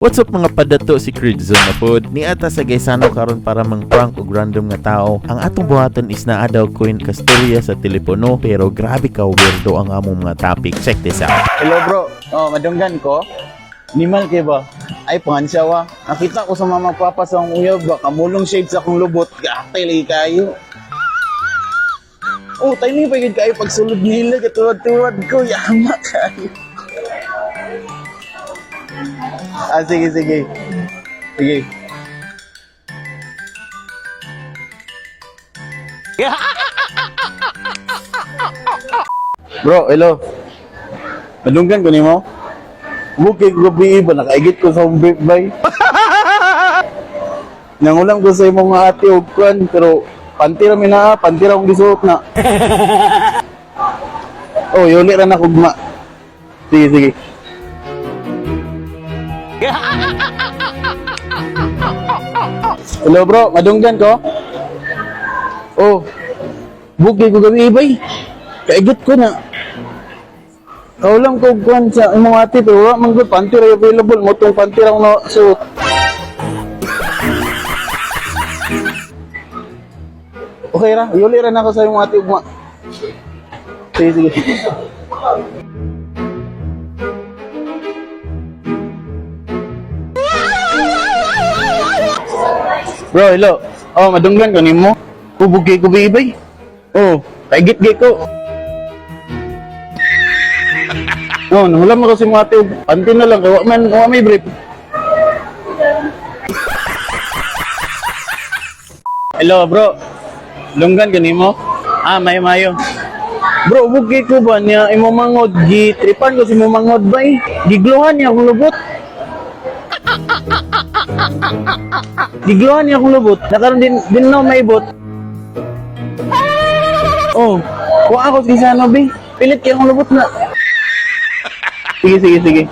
What's up, mga padato? Si Cridzone na pod. Niata sa Gaisano karon para mang prank og random nga tao. Ang atong buhaton is naa daw koy kastorya sa telepono, pero grabe ka weirdo ang among mga topic. Check this out. Hello, bro. Oh, madunggan ko. Nimal kay ba? Ay, pangansya wa. Nakita ko sa mama papa sa akong uyab ba, kamulong shades akong lubot. Gaatay lagi kayo. Oh, timing pa gyud kayo pagsulod nila, katuwad-tuwad ko, yama kayo. Ah, sige, sige. Sige. Bro, hello. Madunggan ko nimo. Bukay ko gabi ba nakaigit ko sa akong brief bay. Nangulam ko sa imong mga ate og kwan, pero panty ra mi na, panty ra akong gisuot na. Oh, yuli ra na kugma. Sige, sige. Hello bro, madunggan ko. Oh, bukay ko gabi bay. Kaigit ko na. Kaulam ko og kwan sa imong ate, pero wala man gud, panty ra available mo tong panty ra akong na suot. Okay ra, yuli ra na ako sa imong ate ugma. Sige, sige. Bro, hello. Oh, madunggan ko nimo. Kubugay ko bibay. Oh, kaigit-git ko. Oh, nangulam ako sa imong ate og panty na lang kay wa man wa may brief. Hello, bro. Lunggan ka nimo? Ah, mayo mayo. Bro, bugay ko ba niya imo mangod gi tripan ko si imo mangod ba eh. Gigluhan niya akong lubot. Gigluhan niya akong lubot. Nakaroon din din no may bot. Oh, wa ako sa Kisano bi. Pilit kay akong lubot na. Sige, sige, sige.